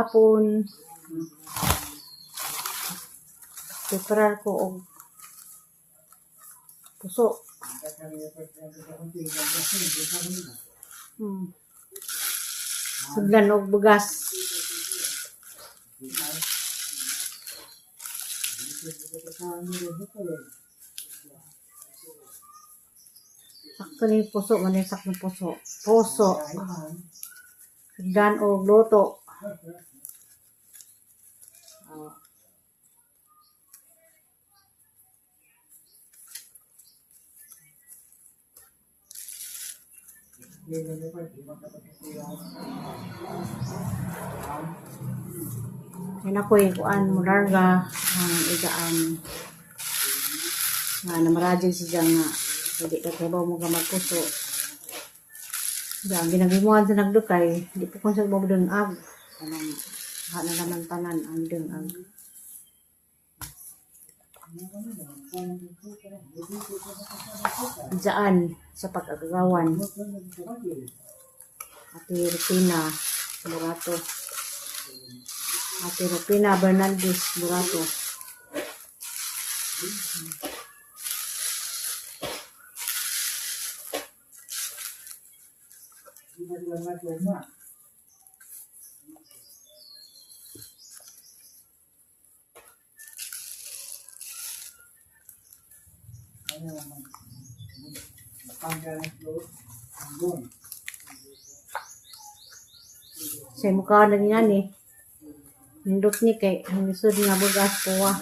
hapon. Preparar ko og puso. Sudlan og bugas. Sakto ni puso, man sakto ni puso. Puso. Sudlan og luto. Oh. Yan ako eh, kuan mo larga ang igaan nga namarajin siya nga hindi ka trabaho mo ka magpuso. Ang ginagimuhan sa nagdukay, di po kung sa mo ag. Anong ha na naman tanan ang dungag. Diyan sa pag-agawan. Ate Rupina Murato. Ate Rupina Bernaldez Murato. Sa mukha lang yan eh. Nindot ni kay ang lisod nga bugas kuha.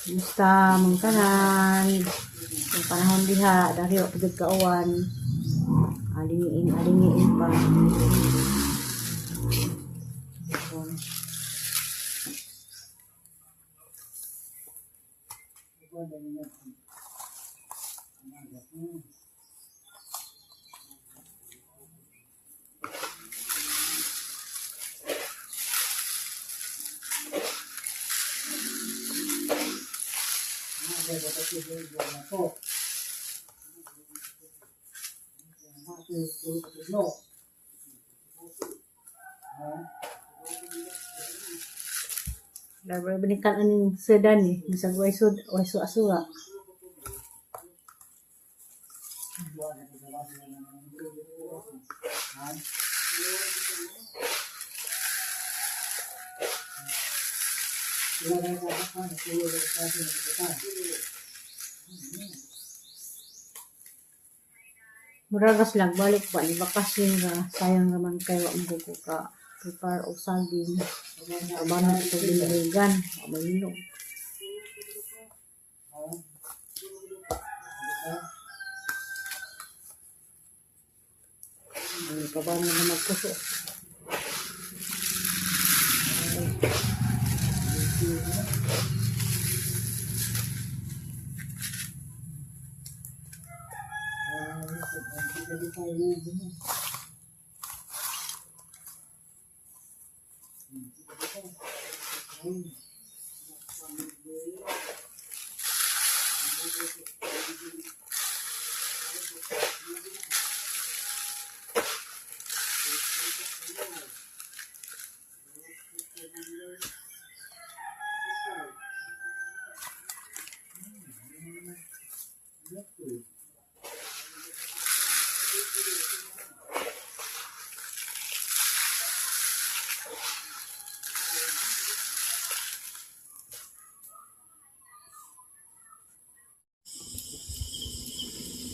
Musta mong tanan. Yung panahon diha, dahil wa pagod kauwan. Alingiin, alingiin pa. Library balikan aning sedan eh. Bisag way sud, way su asura. Muragas lang balik pa ni bakasyon ra, sayang raman kay wa mo ko ka prepare og saging. Abanan ito biniligan, wa mahinog. Ay, pabango na magpuso.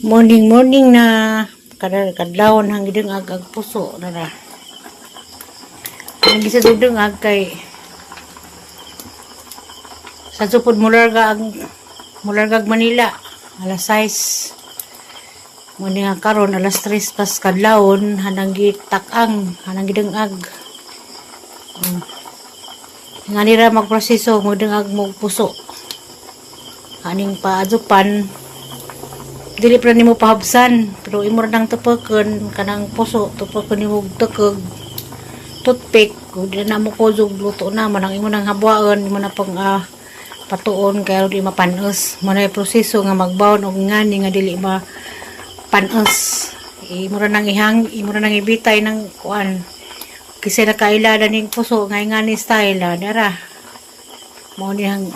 Morning, morning na kada kadlawon hang gidungag ag puso nara. Ang gisa dungag kay sa supod mularga ang mulargag Manila alas 6. Muni nga karon alas 3 pas kadlawon hanang gitak-ang hanang gidungag. Nga nira magproseso magdungag mo puso. Aning paadupan dili pa nimo pahabsan pero imo ra nang tupokon kanang puso, tupokon nimo og tukog toothpick. Kung di na mo kuzog, luto na. Manang imo nang habwaan, imo na pang patuon kaya di mapanos. Mo na yung proseso nga magbaon og ngani nga dili mapanos. Imo ra nang ihang, imo ra nang ibitay ng kuan. Kasi nakaila na ning puso nga ngani style ah, dara. Mao ni ang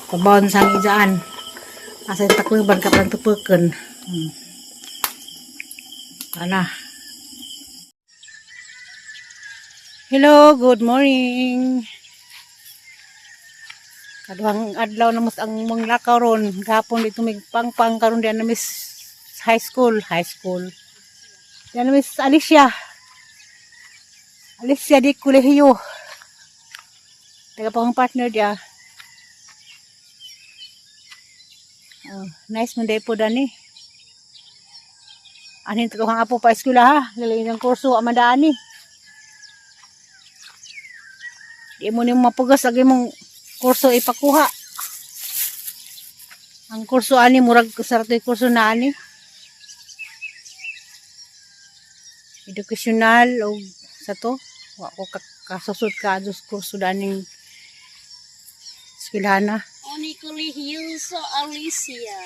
pabaon sang ijaan. Asa yung takluban ka pang tupukan. Ana. Hello, good morning. Kaduhang adlaw na mas ang mga lakaw ron. Gapon dito may pangpang karon diyan na miss high school, high school. Diyan na miss Alicia. Alicia di Colegio. Taga pa akong partner dia. Oh, nice man day po dani. Anin to kang apo pa eskwela ha. Lalain ang kurso amandaan ni. Di mo nimo mapugas agi mong kurso ipakuha. Ang kurso ani murag sa ratoy kurso na ani. Educational o sa to. Wa ko kasusod ka sa kurso daning eskwelahan na. Oni Colegio sa Alicia.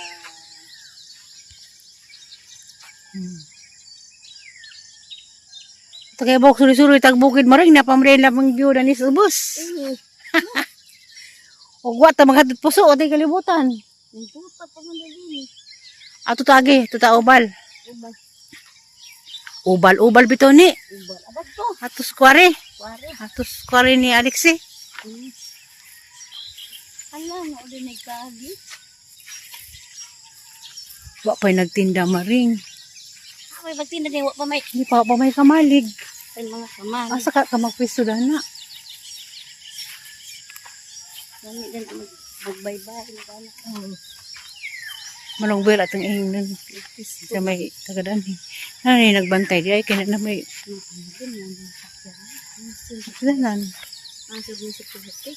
Ito kay bok suri-suri tag bukid maring napamren lamang view na ni sa ubos. Ug wa ta maghatod puso o kalibutan. Puta pa man din. Ato tagi, ato ta ubal. Ubal. Ubal ubal bitaw ni. Ubal. Abad to. Ato square. Wari. Ato square ni Alexi. Ala, mo din nagkaagi. Wa pa'y nagtinda maring. Ah, may pagtinda din wa pa may Hindi pa pa may kamalig. may mga kaman. Asa ka ka magpisto na. Gani din ang magbaybay na kana. Manong bel atong ingnan. Sa may tagadaan. Nanay nagbantay di ay kina na may danan. Ang sabi sa puti.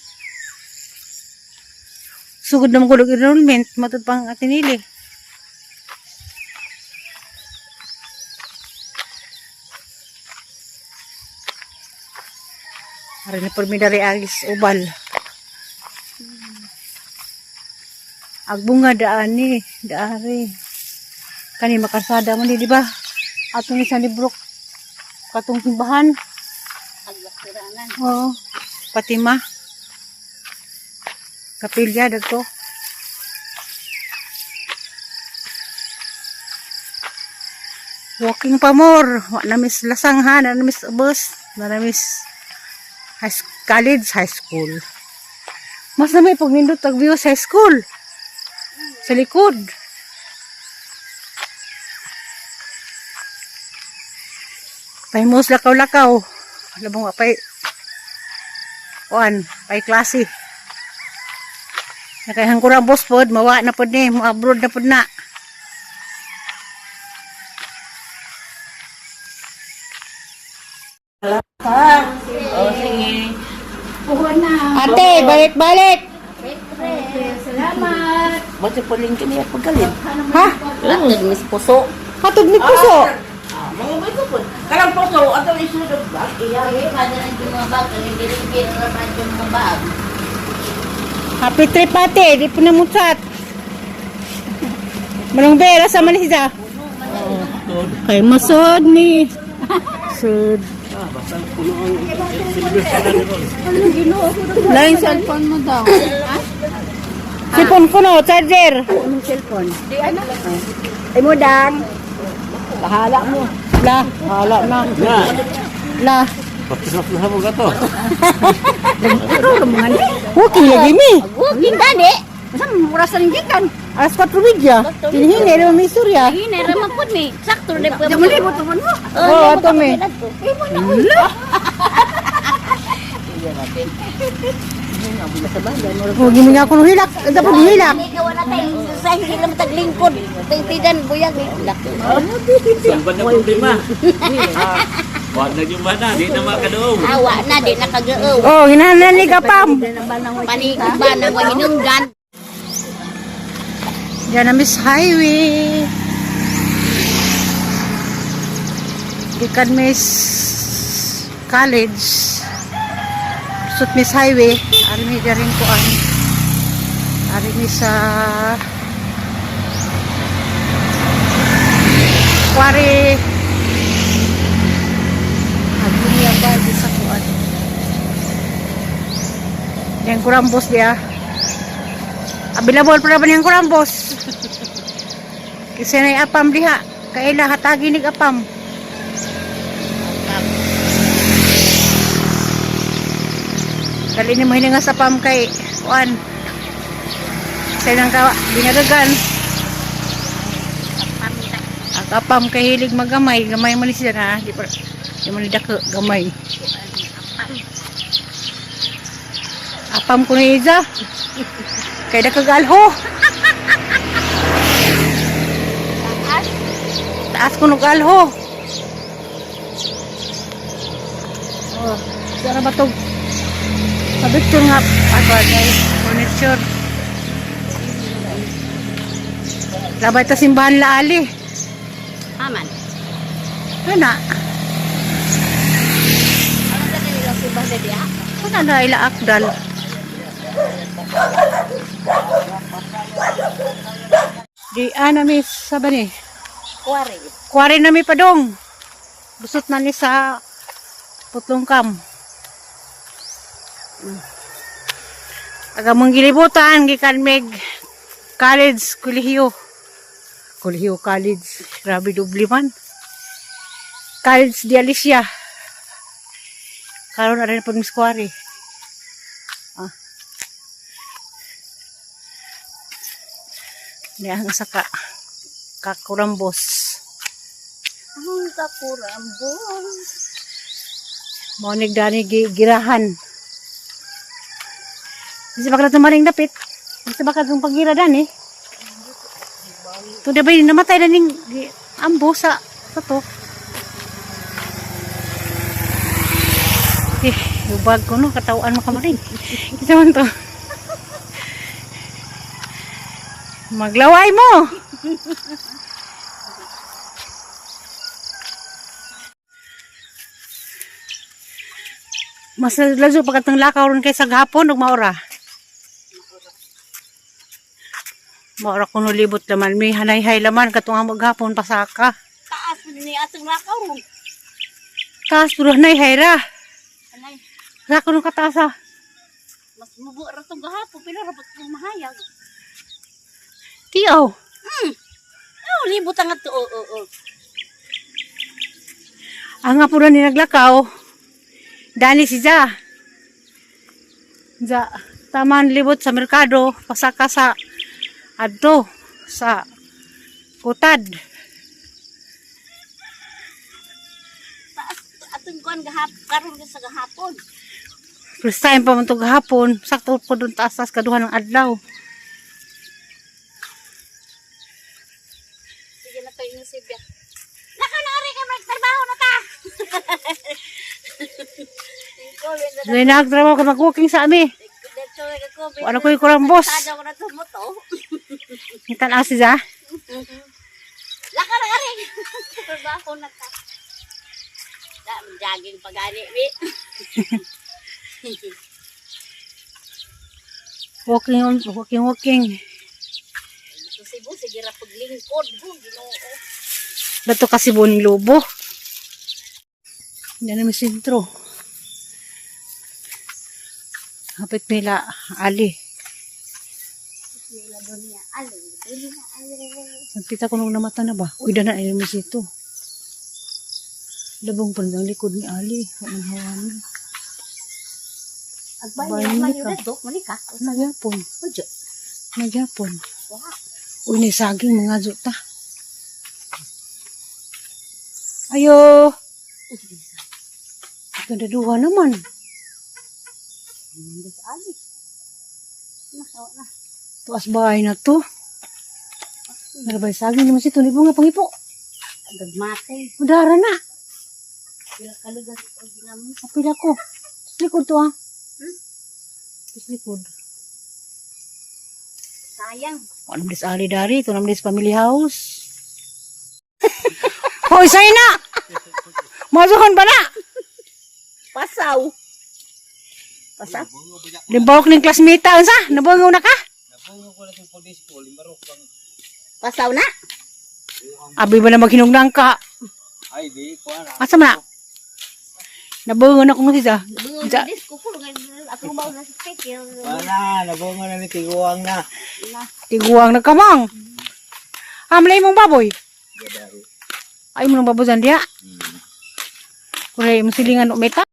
Sugod naman ko enrollment matud pang atinili. Ari na permidari agis ubal. Agbunga daani, daari. Kani makasada man di ba? Atong isa ni Brooke katong simbahan. Agwakiranan. Oo. Fatima. Kapilya dagto. Walking pa more. Wa na miss lasang ha, na miss bus, na miss high college, high school. Mas na may pagnindot ang view sa high school. Sa likod. Pahimos lakaw-lakaw. Alam mo nga, pay kuan, pay klase. Nakahang ko boss pod, mawa na pod ni, mo abroad na pod na. Oh, sige. Ate, balik-balik. Salamat. Buti po rin kini pagkalit. Ha? Lang nagmis puso. Hatod ni puso. Mga may po. Karang puso ato isulod og bag. Iya, kada ang mga bag, ang dili ra man yung mga bag. Happy trip ate, di po na mutsat. Manong bera sa man siya. Kay masod ni. Sud. Lain cellphone mo daw. Cellphone ko no, charger. Anong cellphone? Di ano? Ay mo dang. Bahala mo. La, hala na. La. Patisok na mo gato. Walking lagi mi. Walking gani. Masa oras na gikan? Alas 4:30. Tinihini naman may istorya. Hine ra man pud mi. Sakto na po. Mo libot man mo. Oo, ato mi. Ay mo na. Oh, gimi nga ako ng hilak. Dapat hilak. Ikaw na tayo sa hindi lang taglingkod. Tingtidan buyag ni. Laki. Salban na problema. Wa na yung bana, di na makadoong. Awa na di nakagaaw. Oh, hinahanan ni kapam. Panikot ba nang wahinunggan? Diyan na Miss Highway. Gikan Miss College. Lusot mi sa highway, ari mi daring kuan. Ari mi sa Kwari. Aguni ang bagi sa kuan. Yang kurambos dia. Available pa naman yung kurambos. Kasi na apam diha. Kaila hatagi nig apam. Dali ni mo hininga sa apam kay kuan. Sa nang ka binagagan. Ang apam kay hilig magamay, gamay man ni siya na, di pa di man ni dako gamay. Apam ko ni Iza. Kay dako galho. Taas ko ng galho. Oh, sana ba to? Sa picture nga ako ay furniture. Labay ta simbahan laali. Aman. Ana, Ano ka nila si Basa diha? ana na ila akdal. Di ana mi sa bani. Kuwari. Kuwari na mi padong. Busot na ni sa putlong kam. Aga mong gilibutan gikan mig college kolehiyo. Kolehiyo college. Grabe doble man. College di Alicia. Karon na rin pag mis kuwari. Ah. Ni ang isa ka kakurambos. Ang kakurambon. Mao ni dani girahan. Bisa baka na tumaring dapit. Bisa baka itong pagira dani. Ito na ba yun, namatay na ning ambo sa to. Eh, yung bag ko no, katawaan mo kamaring. Isa man to. Maglaway mo! Mas lazo pagkatang lakaw ron kay sa gahapon ug maora. Maora kuno libot laman mi hanay-hay laman katong ang maghapon pasaka. Taas ni atong lakaw ron. Taas pero hanay-hay ra. Anay, Ra kuno kataas ah. mas mubo ra tong gahapon pero rabot kong mahayag. Tiaw. Oh, libot ang ato. Oo, oo. Ang nga puro ni naglakaw. Dani si Ja. Ja, taman libot sa merkado, pasaka sa adto sa kutad. Taas atong kuan gahapon karon sa gahapon. First time pa man to gahapon, sakto po dun taas taas kaduha ng adlaw. Sige na tayo yung sibya. Lakaw na ari ka magtrabaho na ta. Dili nagtrabaho ka mag-walking sa ami. Wala ko'y kurambos. Sada ko na tumuto. Hitan si Ja. Lakaw na ari. Trabaho na ta. Da, jogging pagani mi. Walking on, walking, walking. Dito Cebu sige ra paglingkod bu Ginoo. Dato kasi buning lobo. Yan namin sentro. Hapit nila, Ali. Nila dunya ali, dili na ali. Nagkita ko nung namata na ba? Uy, dana ay namin sito. Labong pa ang likod ni Ali. Huwag man hawanan. Agbay Bayan nila man ni ka. yun dito, manika. Nagyapon. Ujo. Nagyapon. Wah. Uy, na saging mga juta. Ayo! Ganda duha naman. Ali. Na, na. Tuas bahay na to. Narabay saging naman si Tony nga pangipo. Gagmatay. Udara na. Pila kalugas o ginamo. Apil ako. Sa likod to ah. Sa likod. Sayang. Ano dis ali dari? Ito naman dis family house. Hoy, sa'yo na! Masukan ba na? Pasaw. Pasa. Limbarok ning classmate unsa? Nabungaw na ka? Pasaw na. Abi ba na maghinugnan ka? Ay, di ko ana. Asa man na? Nabungaw na kung sisa. Bungo Ja. sa disco ko ako ba na sa speaker. Wala, nabungo na ni tiguang na. Tiguang na kamang. Amlay mong baboy. Ay mo nang baboy diya. Kuray mo silingan o meta.